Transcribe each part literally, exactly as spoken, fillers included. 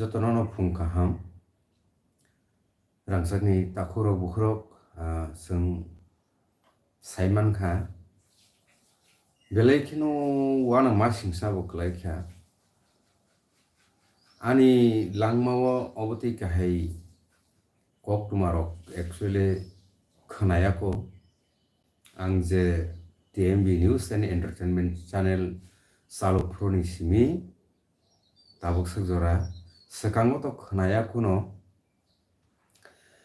Jotono no phung kaham. Rangchakni takhurok bukhurok, ah, chwng sai mankha. Belai kheno uanama singsa bo kwlai kha. Ani langmao obo tei kahai koktwmarok actually khwnayako. Ang je T M B News and Entertainment Channel chalok phuruni simi tabuk sak jora swkango to khwnaya kuno,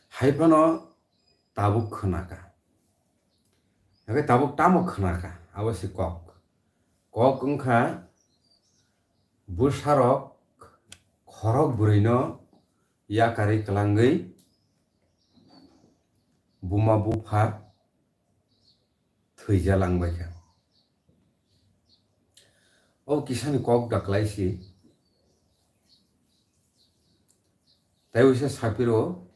hai phano tabuk khwnaka. Hake tabuk tamo khwnaka, abo se kok. Kok wngkha bwsarok khorok bwrwino yakarwi kwlangwi buma bupha thwija langbaikha. O kisani kok daklaisi. Tai uisa sapiro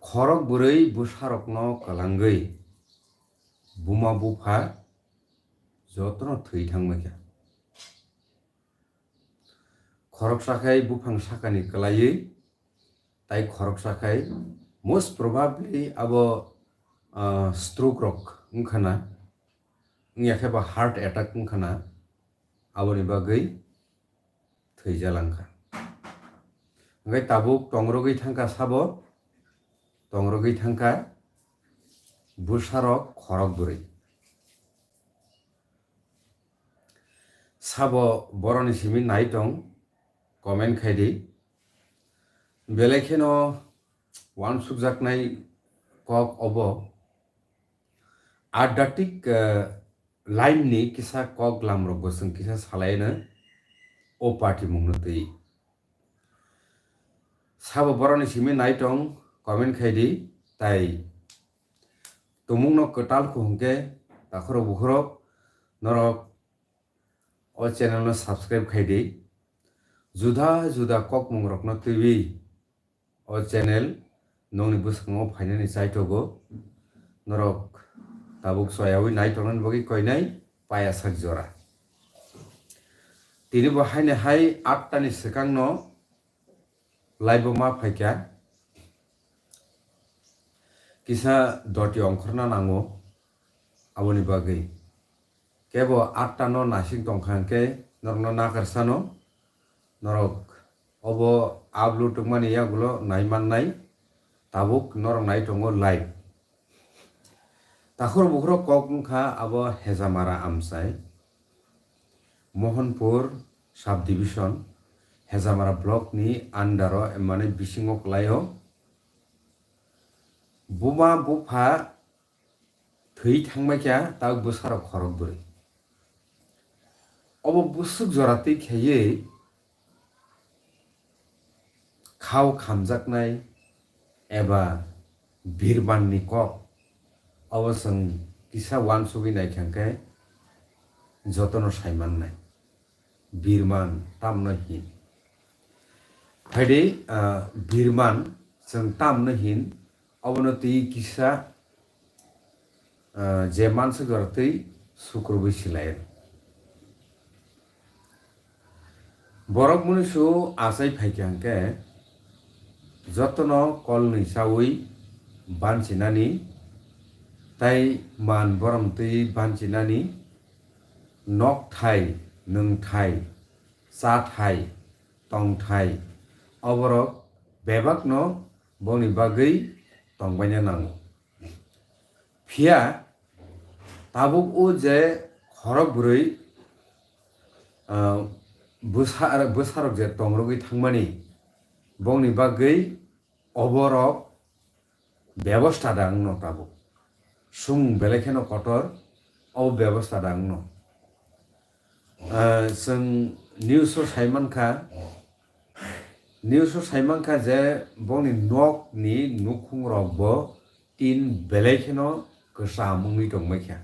khorok bwrwi bwsarokno kwlangwi buma bupha jotono thwi thangbaikha. Khoroksa khai buphang sakani kwlaiwi, tai khoroksa khai most probably abo, ah, stroke rok wngkhana, wngya khe ba heart attack wngkhana, aboni bagwi thwijalangkha. Hwnkhe tabuk tongrogwi thangkha sabo, tongrogwi thangkha bwsarok khorok bwrwi. Sabo boroni simi nai tong, comment khai di. Belai kheno uansukjaknai kok obo. Adhyatmik, eh, line ni kisa kok lamrok bo chwng kisa salaino o party mungno twi. Sabo boroni simi nai tong, comment khai di, tai tumungno kwtal kho hwnkhe takhorok bukhorok norok o channel no subscribe khai di. Juda juda kokmung rokno twiwi o channel nongni bwskango phainani chaitogo. Norok tabuk choyawi nai tongnani bagwi koinai paya sak jora. Tini bo haini hai atta ni swkangno live o ma phaikha, kisa doti ongkhorna nango, aboni bagwi. Kebo atta no nasing tongkha hwnkhe norokno nakarsano, norok obo upload tongmani yagulo nai mannai, tabuk norok nai tongo live. Takhor bukhoro kok wngkha abo Hejamara amchai, Mohanpur sub division, Hejamara block ni under o, mane bisingo kwlaio. Buma bupha thwi thangbaikha, tabuk bwsarok khorok bwrwi. Obo bwswk jora twi khaiwi khao khamjaknai eba birmanni kok, obo chwng kisa uansugwi naikha hwnkhe jotono sai mannai. Birman tamno hin? Phaidi, ah, birman chwng tamno hin? Obono twi kisa, ah, je manswk jora twi sukrubwi silaio. Borok mwnwisu achai phaikha hwnkhe jotono kolnwi chawi banchinani, tai man borom twi banchinani, nokthai, nwngthai, chathai, tongthai, oborok bebakno bongni bagwi tongbaina nango. Phiya tabuk o je khorok bwrwi, ah, bwsa-, bwsarok je tongrogwi thangmani, bongni bagwi oborok bebosta da wngno tabuk. Sung belai kheno kotor, o bebosta da wngno. Ah, chwng news o sai mankha, news o sai mankha je bongni nok ni nukhung rok bo tin belai kheno kwcham wngwi tongbaikha.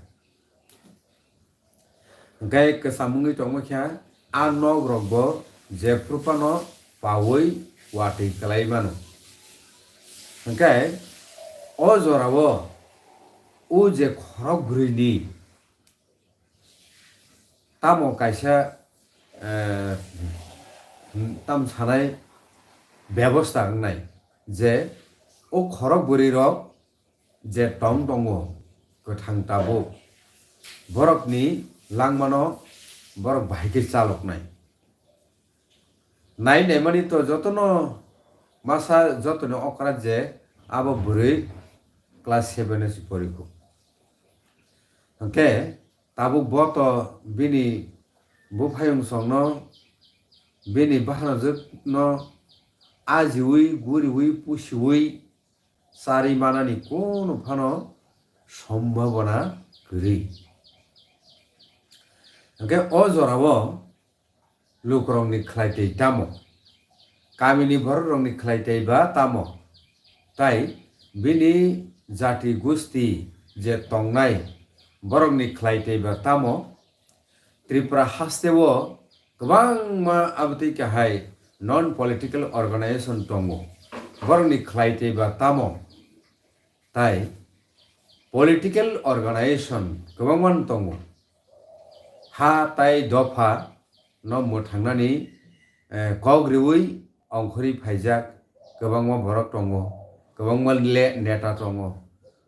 Hwnkhe kwcham wngwi tongma khe a nok rok bo jephru phano paui watwi kwlai mano. Hwnkhe o jorao o je khorok bwrwini tamo kaisa, eh, tam sanai bebosta wngnai je o khorok bwrwi rok je tong tongo kwthang tabuk borokni langmano borok bahai khe chaloknai. Nai naimani to jotono masa jotoni okra je abo bwrwi class seven o se porikho. Hwnkhe tabuk bo to bini buphayungsongno, bini bahanajwkno ajiui, guriui, pusiui, charwi manani kunu phano sombhabona kwrwi. Hwnkhe o jorao lukurokni khlai tei tamo? Kamini borokrokni khlai tei ba tamo? Tai bini jati gusti je tongnai borokni khlai tei ba tamo? Tripura hasteo kwbangma abotwi kahai non political organization tongo, borokni khlai tei ba tamo? Tai political organization kwbangma tongo, ha tai dopha no mwthangnani, eh, kok riui ongkhorwi phaijak kwbangma borok tongo, kwbangma le neta tongo,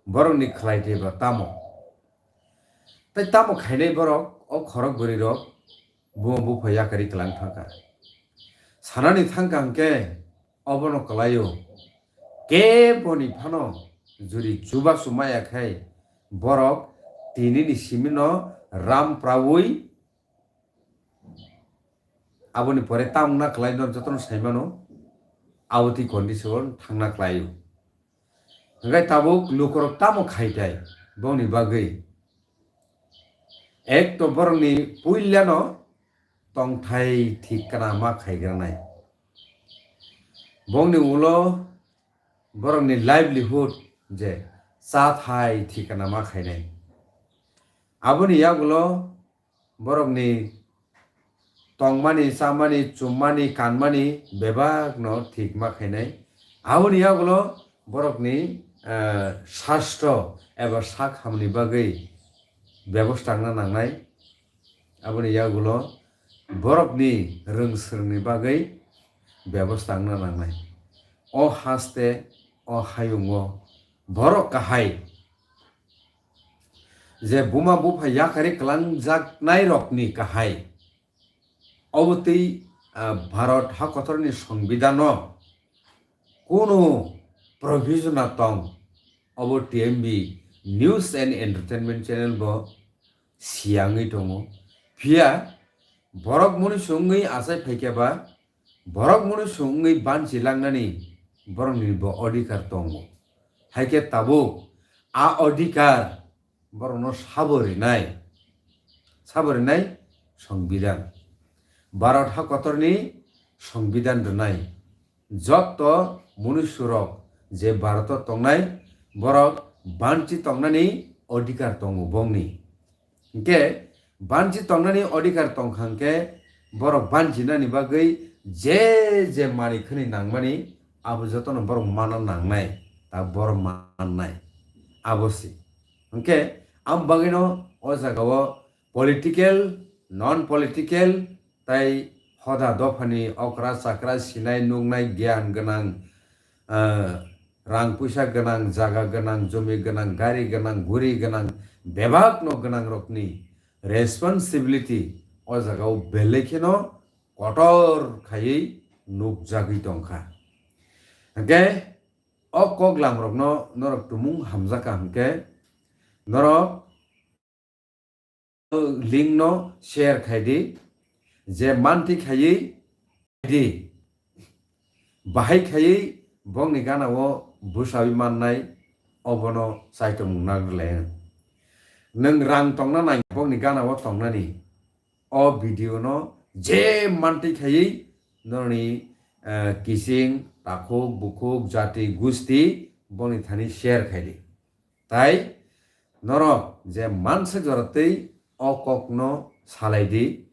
borokni khlai tei ba tamo? Tai tamo khainai borok o khorok bwrwi rok buma bupha yakarwi kwlang thangkha. Sanani thangkha hwnkhe obono kwlaio, keboni phano juri chubachu maya khai borok tinini simino ram praui aboni pore tamungna kwlaino jotono saimano abotwi condition thangna kwlaio. Hwnkhe tabuk lukurok tamo khaitai bongni bagwi? Ek to borokni puilano tongthai thik kana ma khaigranai. Bongni ulo borokni livelihood je chathai thik kana ma khainai. Aboni yagulo borokni tongmani, chamani, chummani, kanmani bebakno thik ma khainai. Aboni yagulo borokni, eh, sastro eba sak hamni bagwi bebosta wngna nangnai. Aboni yagulo borokni rwng swrwngni bagwi bebosta wngna nangnai. O haste, o hayungo borok kahai je buma bupha yakarwi kwlangjaknairokni kahai. Obotwi, ah, Bharat hakotorni Songbidano kunu provision tong, obo T M B News and Entertainment Channel bo siyangwi tongo. Phiya borok muni songwi achai phaikhe ba, borok muni songwi banchi langnani borokni bo odhikar tongo. Haikhe tabuk a odhikar borokno sabo rinai, sabo rinai Songbidhan. Bharat hakotorni Songbidhan rinai. Jotto munusurok je Bharoto tongnai, borok banchi tongnani odhikar tongo bongni. Hinkhe banchi tongnani odhikar tongkha hinkhe borok banchinani bagwi je je manwi khwnwi nangmani abo jotono borok manna nangnai, ta borok mannai. Abo se. Hinkhe am bagwino o jagao political, non political, tai hoda dophani okra chakra sinai nuknai giyan gwnang, ah, rang puisa gwnang, jaga gwnang, jumi gwnang, gari gwnang, guri gwnang, bebakno gwnangrokni responsibility o jagao belai kheno kotor khaiwi nukjagwi tongkha. Hinkhe o koklamrokno norok tumung hamjakha hinkhe norok link no share khai di, je manti khaiwi di, bahai khaiwi bongni gana o bwsawi mannai, obono chaitomung nang rwlai ang. Nwng rang tongna nang bongni gana o tongnani, o video no je manti khaiwi norni, eh, kising, takhuk, bukhuk, jati, gusti bongni thani share khai di. Tai norok je mansa jora twi o kokno salai di,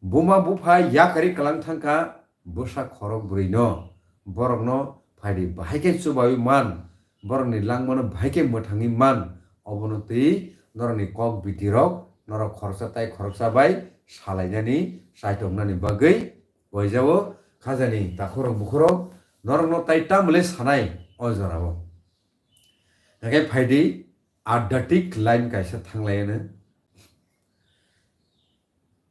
buma bupha yakarwi kwlang thangkha bwsa khorok bwrwino, borokno phaidi bahai khe chubawi man, borokni langmano bahai khe mwthangwi man, obono twi norokni kok bitirok norok khoroksa tai khoroksa bai salainani, chaitomnani bagwi waijao khajani takhurok bukhurok Norokno tai tamle sanai o jorao. Hake phaidi adhyatmik line kaisa thanglaiano.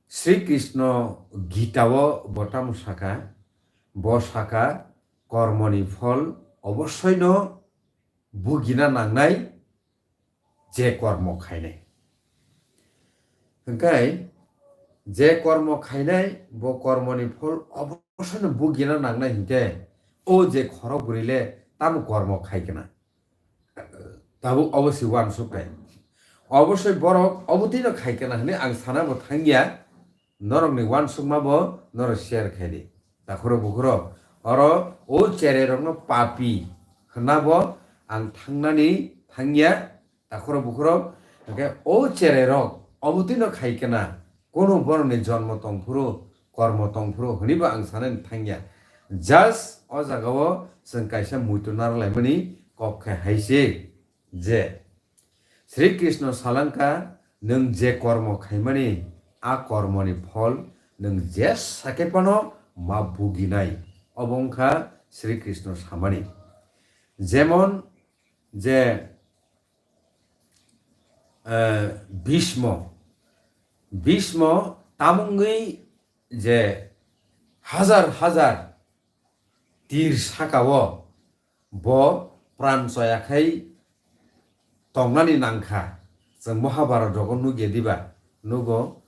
Sri Krishna Gita o bo tamo saka, bo saka kormoni phol obosoino bugina nangnai je kormo khainai. Hwnkhe je kormo khainai bo kormoni phol obosoino bugina nangnai hwnkhe o je khorok bwrwi le tamo kormo khaikna. Tabuk obo se uansuknai. Obosoi borok obo tino khaikna hwnwi ang sana bo thangya. Norokni uansukma bo norok share khaidi. Takhoro bukhoro oro o cherai rokno papi hwnna bo ang thangnani thangya. Takhoro bukhoro hwnkhe o cherai rok obo tino khaikna. Kono borokni jonmo tongphuru, kormo tongphuru hwnwi bo ang sanani thangya. Just o jagao chwng kaisa muitu narwk laimani kok khe hai se je Sri Krishna salangkha, nwng je kormo khaimani, a kormoni phol nwng jesa khe phano ma buginai. Obo wngkha Sri Krishna samani. Jemon je, eh, Bhismo, Bhismo tamungwi je hajar hajar tir sakao bo pran choya khai tongnani nangkha. Chwng Mahabharat rogo nukya diba? Nugo.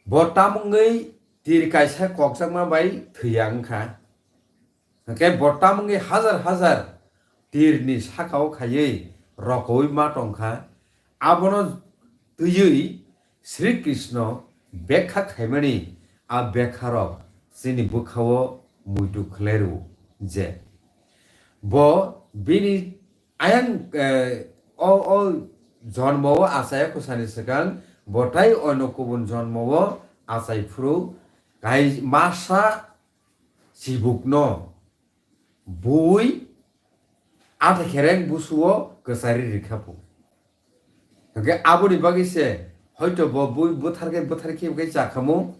Bo tamungwi tir kaisa kokjakma bai thwiya wngkha. Hwnkhe bo tamungwi hajar hajar tirni sakao khaiwi rokoui ma tongkha. Abono twiwi Sri Krishna bekha khaimani a bekharok chini bwkhao muitu khlai rwo je bo bini ayang, eh, o, o jonmo o achai kusani swkang bo tai ono kubun jonmo o achai phuru kai masa chibukno bui athai khereng busuo kwchari rikha phu. Hwnkhe aboni bagwi se hoito bo bui bwthar khe bwthar khe khe chakhamu,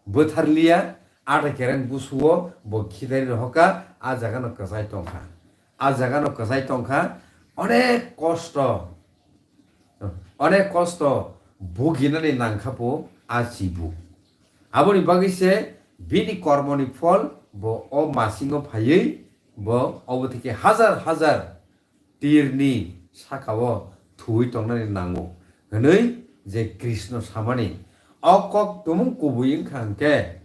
bwtharliya, athai khereng busuo bo khidari rohorkha, a jagano kwchai tongkha. A jagano kwchai tongkha, onek kosto, onek kosto buginani nangkha phu a chibu. Aboni bagwi se bini kormoni phol bo o masingo phaiwi bo obo theke hajar hajar tirni sakao thuwi tongnani nango hwnwi je Krishna samani. O kok tumung kubui wngkha hwnkhe,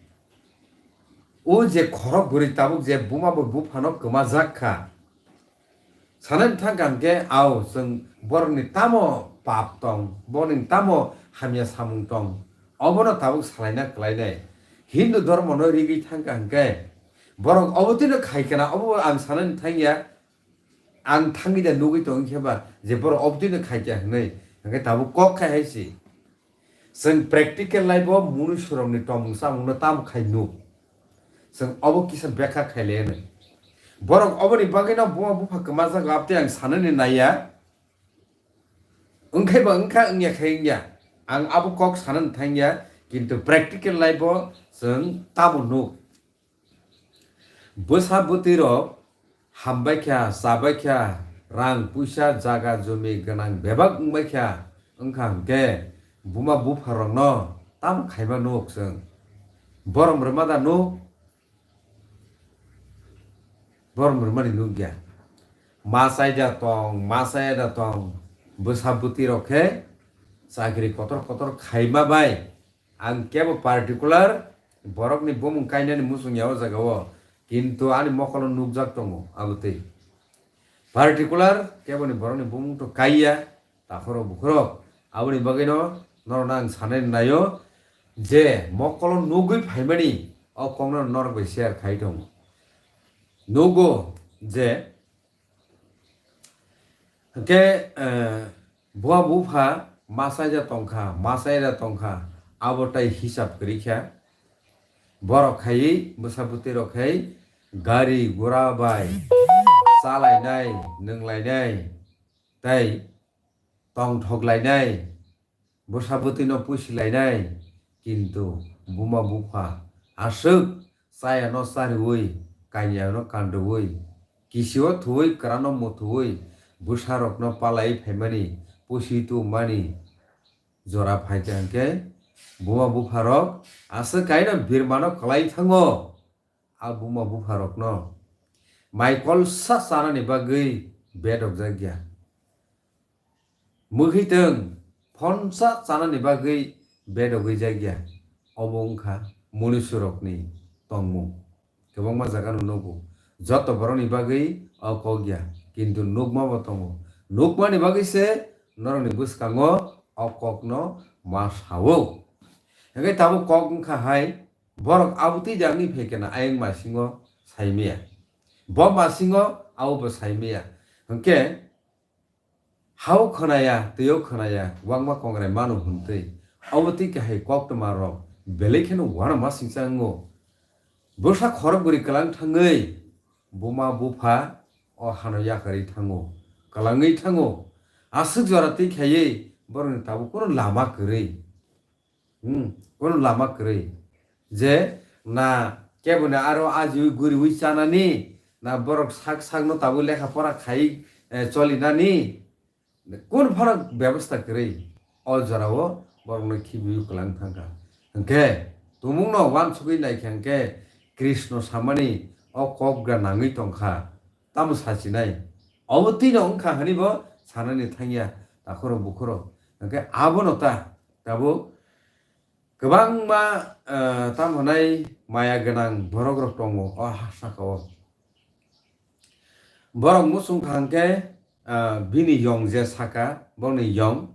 o je khorok bwrwi tabuk je buma bai buphano kwmajak kha, sanani thangkha hwnkhe, ao chwng borokni tamo pap tong, borokni tamo hamya samung tong, obono tabuk salaina kwlainai. Hindu dhormono rigwi thangkha hwnkhe, borok obo tino khai kana, obo ang sanani thangya. Ang thangwi da nugwi tongwi khe ba je borok obo tino khai kya hwnwi, hwnkhe tabuk kok khai hai se. Chwng practical life o munusurokni tongmung chamungno tamo khai nuk. Chwng obo kisa bekha khai le hwnwi. Borok oboni bagwino buma bupha kwmajak abtwi ang sanani naiya. Wngkhai ba wngkha, wngya khai wngya. Ang abo kok sanani thangya, kintu practical life o chwng tamo nuk. Bwsa bwtwi rok hambai kha, chabai kha, rang puisa, jaga jumi gwnang bebak wngbai kha, wngkha hwnkhe buma bupha rokno tamo khaima nuk chwng? Borom rwma da nuk? Borom rwmani nukya. Ma chai da tong, ma chaya da tong, bwsa bwtwi rok khe chakri kotor kotor khaima bai Ang kebo particular borokni bumung kainani muchungya o jagao, kintu ani mokolo nukjak tongo abotwi. Particular keboni borokni bumung to kaiya, takhoro bukhoro. Aboni bagwino norokno ang sanani naio je mokolo nugwi phaimani o kokno norok bai share khai tongo. Nugo je Hwnkhe, eh, bua bupha masaida tongkha, masaida tongkha, abo tai hisab kwrwi kha. Borok khai bwsa bwtwi rok khai gari gura bai chalainai, nwnglainai, tei tongthok lainai, bwsa bwtwino pusi lainai, kintu buma bupha aswk chayano chariwi kanya no kandrwi, kisio thuwi kwrano muthuwi, bwsarokno palai phaimani, pusi tumani jora phaikha hwnkhe, buma bupharok aswk kaino birmano kwlai thango. A buma bupharokno mai kolsa chanani bagwi bedokjak ya. Mwkhwitwng phonsa chanani bagwi bedogwi jakya, omo wngkha munusurokni tongmung. Kwbangma jagano nugo, joto borokni bagwi o kok ya, kintu nukmabo tongo. Nukmani bagwi se norokni bwskango o kokno ma sao. Hwnkhe tabuk kok wngkha hai, borok abo twi da wngwi phaikhe na ayang masingo saimaya, bo masingo abo bo saimaya. Hwnkhe hao khwnaya, twiyo khwnaya, wangma kongrai mano hwntwi. Obo twi kahai koktwma rok belai kheno uanama singcha wngo. Bwsa khorok bwrwi kwlang thangwi buma bupha o hano yakarwi thango, kwlangwi thango. Aswk jora twi khaiwi borokni tabuk kunu lama kwrwi. Hmm, kono lama kwrwi. Je na keboni aro ajiwi guriwi chanani, na borok sak sakno tabuk lekha pora khai, eh, cholinani, kono phano bebosta kwrwi. O jorao borokno khibiwi kwlang thangkha. Hwnkhe tumungno uansugwi naikha hwnkhe Krishna samani o kok gra nangwi tongkha. Tamo sachinai? Obo twino wngkha hwnwi bo sanani thangya takhorok bukhorok. Hwnkhe abono ta tabuk kwbangma, eh, tamo hwnai maya gwnang borok rok tongo o ha saka o. Borok muchung kha hwnkhe, eh, bini yong je saka, boni yong,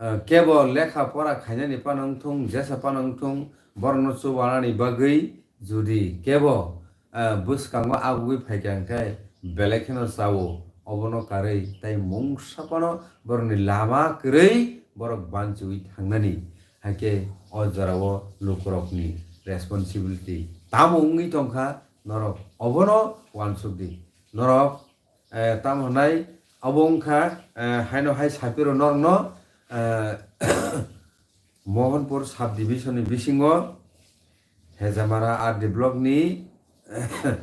eh, kebo lekha pora khainani phano wngthung, jesa phano wngthung, borokno chubanani bagwi judi kebo, eh, bwskango abugwi phaikha hwnkhe belai kheno chao, obono karwi tei mungsa phano borokni lama kwrwi borok banchiwi thangnani. Haikhe o jorao lukurokni responsibility tamo wngwi tongkha, norok obono uansuk di. Norok, eh, tamo hwnai, abo wngkha, eh, haino hai sapiro norokno, eh, Mohanpur sub division ni bisingo Hejamara R D block ni, eh,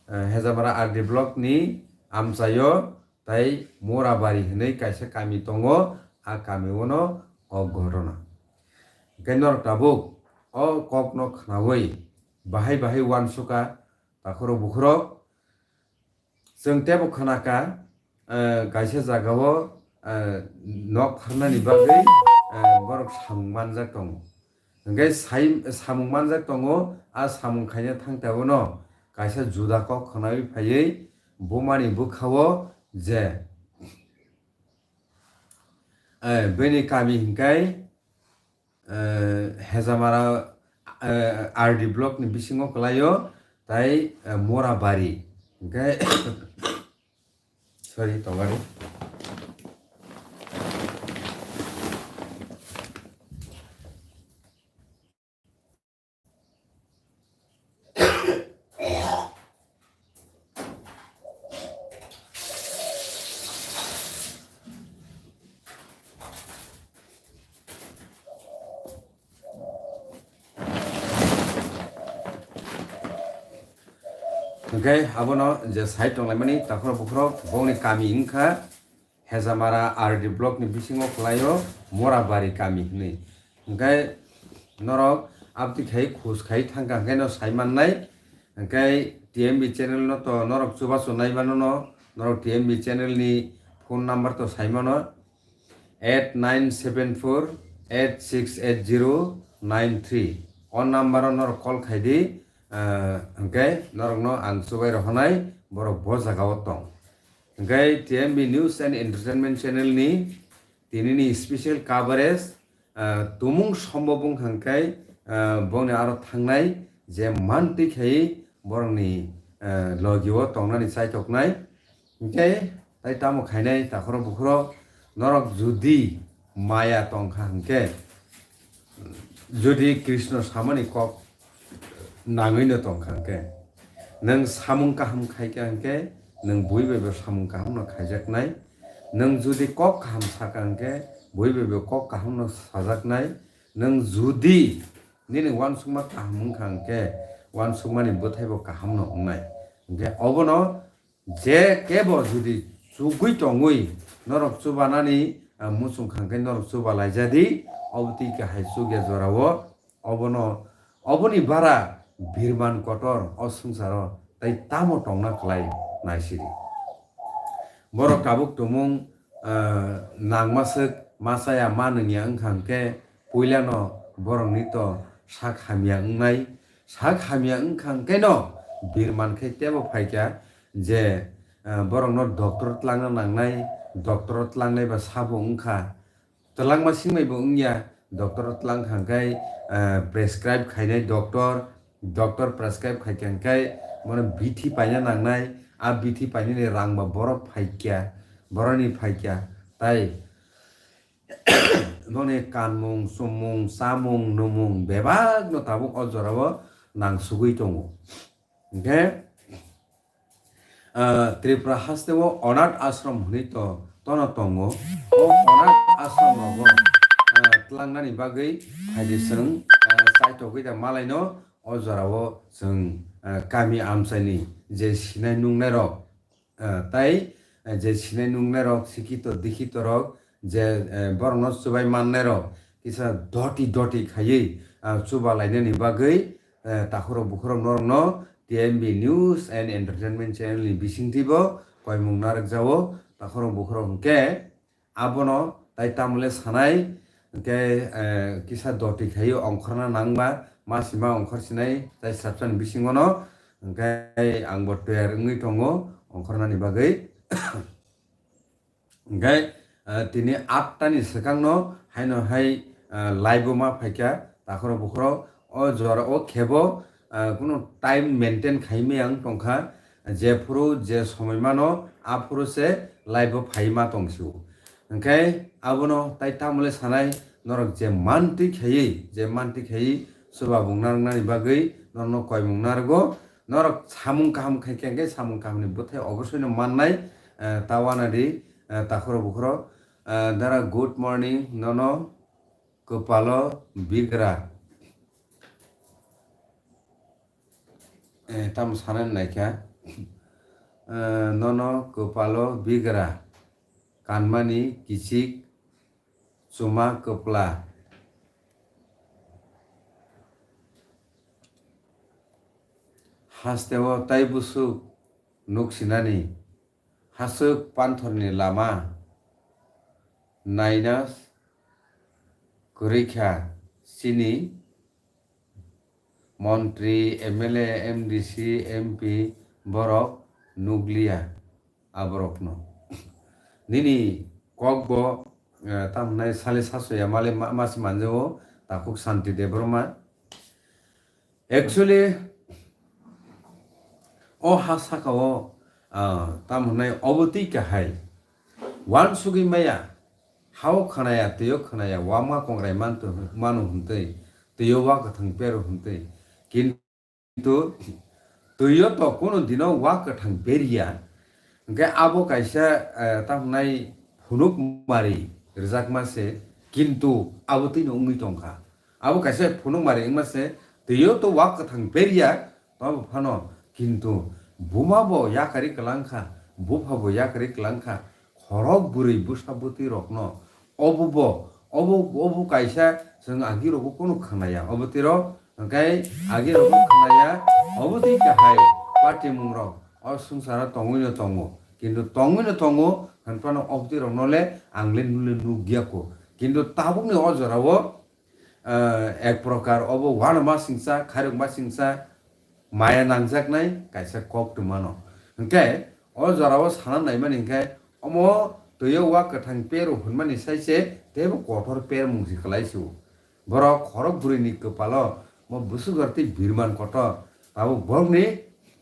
Hejamara R D block ni amchaio tai Morabari hwnwi kaisa kami tongo, a kami ono o ghotona. Hwnkhe norok tabuk o kokno khnaui bahai bahai uansukha takhorok bukhorok. Chwng teibo khwnakha, eh, kaisa jagao, eh, nok pharnani bagwi, eh, borok samung manjak tongo. Hwnkhe sai-, samung manjak tongo, a samung khaina thangtaibono kaisa juda kok khwnaui phaiwi bumani bwkhao je, eh, bini kami hwnkhe, eh, Hejamara, eh, R D block ni bisingo kwlaio, tai, eh, Morabari, hwnkhe, sorry, tongari. Hwnkhe abono je side tonglaimani takhorok bukhorok bongni kami wngkha Hejamara R D block ni bisingo kwlaio Morabari kami hwnwi. Hwnkhe norok abtwi khai khus khai thangkha hwnkhe no sai mannai. Hwnkhe T M B channel no to norok chubachu nai mano no, norok T M B channel ni phone number to sai mano, eight nine seven four eight six eight zero nine three. O number o norok call khai di, ah, hwnkhe norokno ang chubai rohonai, borok bo jagao tong. Hwnkhe T M B News and Entertainment channel ni tinini special coverage, ah, tumung sombo bung hwnkhe, ah, bongni aro thangnai je mantwi khai borokni, ah, logio tongnani chaitoknai. Hwnkhe tai tamo khainai takhorok bukhorok norok judi maya tongkha hwnkhe, judi Krishna samani kok nangwi no tongkha hwnkhe, nwng samung kaham khaikha hwnkhe, nwng bui bai bo samung kaham no khaijaknai. Nwng judi kok kaham saka hwnkhe, bui bai bo kok kaham no sajaknai. Nwng judi nini uansukma kaham wngkha hwnkhe, uansukmani bwthaibo kahamno wngnai. Hwnkhe obono je kebo jodi chugwi tongwi norok chubanani, ah, muchung kha hwnkhe norok chuba laijadi, obo twi kahai chukya jorao obono, oboni bara birman kotor o swngcharo tai tamo tongna kwlai naisidi. Borok tabuk tumung, ah, nangmaswk machaya ma nungya wngkha hwnkhe puilano borokni to sak hamya wngnai. Sak hamya wngkha hwnkhe no birman khe tebo phaikha je, ah, borokno doctor tlangna nangnai, doctor tlangnai ba sabo wngkha. Twlangma singmai bo wngya, doctor o twlang kha hwnkhe, eh, prescribe khainai doctor, doctor prescribe khaikha hwnkhe bono bithi paina nangnai, a bithi painani rang ba borok phaikya, boroni phaikya, tai boni kanmung, chumung, chamung, numung bebakno tabuk o jorao nangsugwi tongo. Hwnkhe, ah, Tripura hasteo Onath Ashram hwnwi to-, tono tongo. O Onath Ashram rogo, ah, tlangnani bagwi phaidi chwng, ah, chaitogwi da malaino o jorao chwng, ah, kami amchaini je sinai nungnairok, ah, tai, ah, je sinai nungnairok, sikhito dikhitorok, je, eh, borokno chubai mannairok kisa doti doti khaiwi, ah, chuba lainani bagwi, eh, takhorok bukhorok norokno T M B News and Entertainment Channel ni bisingtwibo koimung narwkjago. Takhorok bukhorok hwnkhe abono tai tamole sanai, hwnkhe, eh, kisa doti khaiwi ongkhorna nangba, ma sima ongkhor sinai tai swrapsani bisingono, hwnkhe angbo toyar wngwi tongo ongkhornani bagwi. Hwnkhe, ah, tini atta ni swkangno haino hai, ah, live o ma phaikha takhorok bukhorok. O jora o khebo, ah, kuno time maintain khaimaya wng tongkha. Jephuru je somoi mano, aphuru se live o phai ma tongsio. Hwnkhe abono tai tamole sanai, norok je mantwi khaiwi, je mantwi khaiwi chuba bung narwknani bagwi norokno koimung narwgo. Norok samung kaham khaikha hwnkhe samung kahamni bwthai obosoino mannai, eh, ta uanadi, eh, takhorok bukhorok. Eh, dara, good morning, nono kwpalo bigra. Eh, tamo sanani naikha. Eh, nono kwpalo bigra, kanmani kichik, chuma kwpla. Hasteo tai busuk nuksinani, haswk panthorni lama naina kwrwi kha chini montri, M L A, M D C, M P borok nukliya aborokno. Nini kokbo, eh, tamo hwnai sale sasoya male ma-, masi manjago takhuk Santi Debbarma. Actually, o ha sakao, ah, tamo hwnai obo twi kahai. Uansugwi maya, hao khwnaya, twio khwnaya, uama kongrai manto-, mano hwntwi, twio wa kwthang pero hwntwi. Kintu twio to kuno dino wa kwthang periya. Hwnkhe abo kaisa, eh, tamo hwnai phunuk mari rwjakma se, kintu abo twino wngwi tongkha. Abo kaisa phunuk mari wngma se, twio to wa kwthang periya, tobo phano, kintu buma bo yakarwi kwlang kha, bupha bo yakarwi kwlang kha, khorok bwrwi bwsa bwtwi rokno, obo bo, obo, obo kaisa chwng agi rogo kono khwnaya, obo tiro, hwnkhe agi rogo khwnaya, obo twi kahai patimung rok o swngcharo tongwino tongo, kintu tongwino tongo, hwnphano obo twi rokno le ang le nule nukya kho, kintu tabukni o jorao, ah, ek prokar obo uanama singcha, khairokma singcha, maya nangjaknai kaisa kok tongmano. Hwnkhe o jorao sana naimani hwnkhe omo twio wa kwthang pero hwnmani sai se teibo kotor permung se kwlai se o. Borok khorok bwrwini kwpalo mo bwswk tei birman kotor. Tabuk borokni,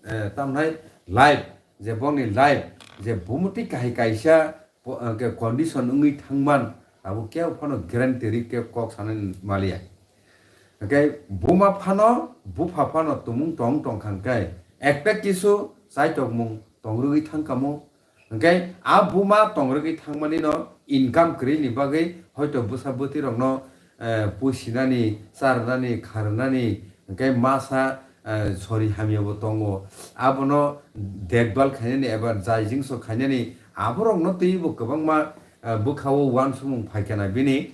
eh, tamnai life, je borokni life, je bumutwi kahai kaisa po-, eh, ke condition wngwi thangman, abo kebo phano guarantee ri khe kok sanani maliya. Hwnkhe buma phano, bupha phano tumung tong tong kha hwnkhe ekta kisu chaitokmung tong rwgwi thang kamo. Hwnkhe a buma tong rwgwi thangmani no income kwrwini bagwi hoito bwsa bwtwi rokno, eh, pusinani, charwnani, kharwnani, hwnkhe masa, eh, sori hamya bo tongo. Abono dekbal khainani eba jai jingso khainani aborokno twibo kwbangma, eh, bwkhao uansukmung phaikha na bini.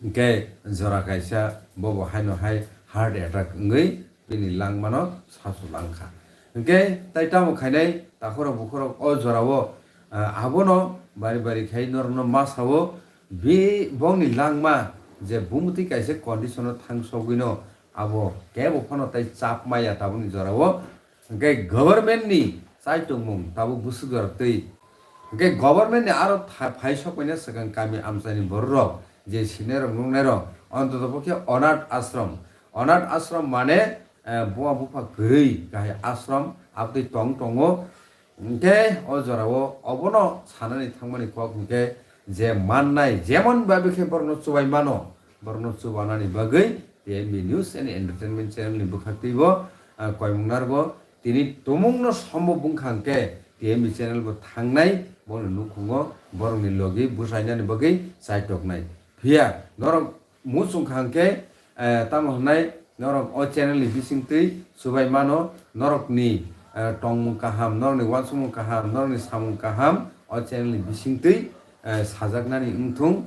Hwnkhe jora kaisa bobo haino hai heart attack wngwi bini langmano sasu langkha. Hwnkhe tai tamo khainai takhorok bukhorok o jorao, ah, abono bari bari khai norokno ma sao, bi bongni langma je bumtwi kaisa condition-o thangsogwino abo kebo phano tai chap maya tabukni jorao. Hwnkhe government ni chaitongmung tabuk bwswk jora twi. Hwnkhe government ni aro tha-, phai sokpaina swkang kami amchaini bororok je sinai rok nuknai rok, ontoto pokhe onath ashram. Onath ashram mane, eh, buma bupha kwrwi kahai ashram abtwi tong tongo. Hwnkhe o jorao obono sanani thangmani kok hwnkhe je mannai, jemon babi khe borokno chubai mano, borokno chubanani bagwi T M B News and Entertainment channel ni bwkhaktwi bo, ah, koimung narwgo. Tini tumungno sombo bwngkha hwnkhe T M B channel bo thangnai, bono nukhungo borokni logi bwsainani bagwi chaitoknai. Phiya norok muchung kha hwnkhe, eh, tamo hwnai norok o channel ni bisingtwi chubai mano, norokni, eh, tongmung kaham, norokni uansukmung kaham, norokni samung kaham o channel ni bisingtwi, eh, sajaknani wngthung.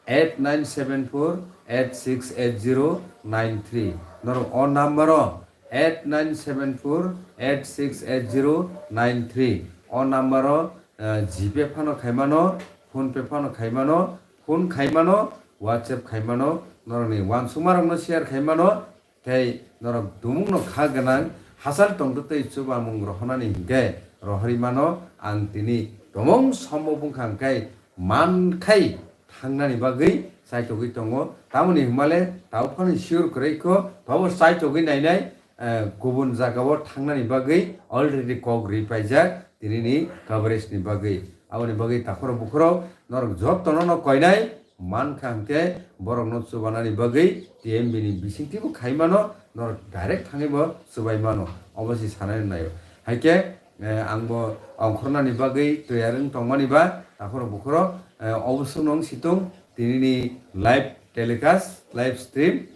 Eight nine seven four eight six eight zero nine three. Norok o number o eight nine seven four eight six eight zero nine three. O number o, eh, GPay phano khaimano, PhonePe phano khaimano, phone khaimano, WhatsApp khaimano, norokni uansukmarokno share khaimano, tei norok tumungno kha gwnang hachal tongtwtwi chubamung rohornani hinkhe rohorwi mano. Ang tini tumung sombo bwngkha hwnkhe mankhai thangnani bagwi chaitogwi tongo. Tamoni hwnmale tabuk phano sure kwrwi kho, tobo chaitogwi nainai, eh, kubun jagao thangnani bagwi already kok ripaijak tinini coverage ni bagwi. Aboni bagwi takhorok bukhorok norok jotono no koinai mankha hwnkhe borokno chubanani bagwi T M B ni bisingtwibo khaimano, norok direct thangwibo chubaimano, obo se sanani naio. Haikhe, eh, angbo ongkhornani bagwi toyar wng tongmani ba takhorok bukhorok, eh, obo swkno wng situng tinini live telecast, live stream.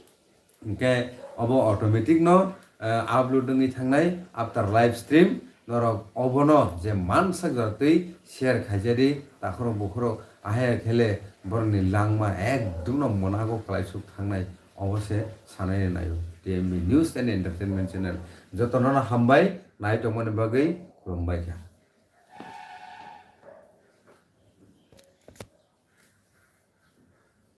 Hwnkhe obo automatic no, eh, upload wngwi thangnai after live stream. Norok obono je mansak jora twi share khaijadi, takhorok bukhorok ahaya khele borokni langma ekdum no monago kwlaisuk thangnai, obo se sanai naio T M B News and Entertainment Channel. Jotono no hambai nai tongmani bagwi, khulumbai kha.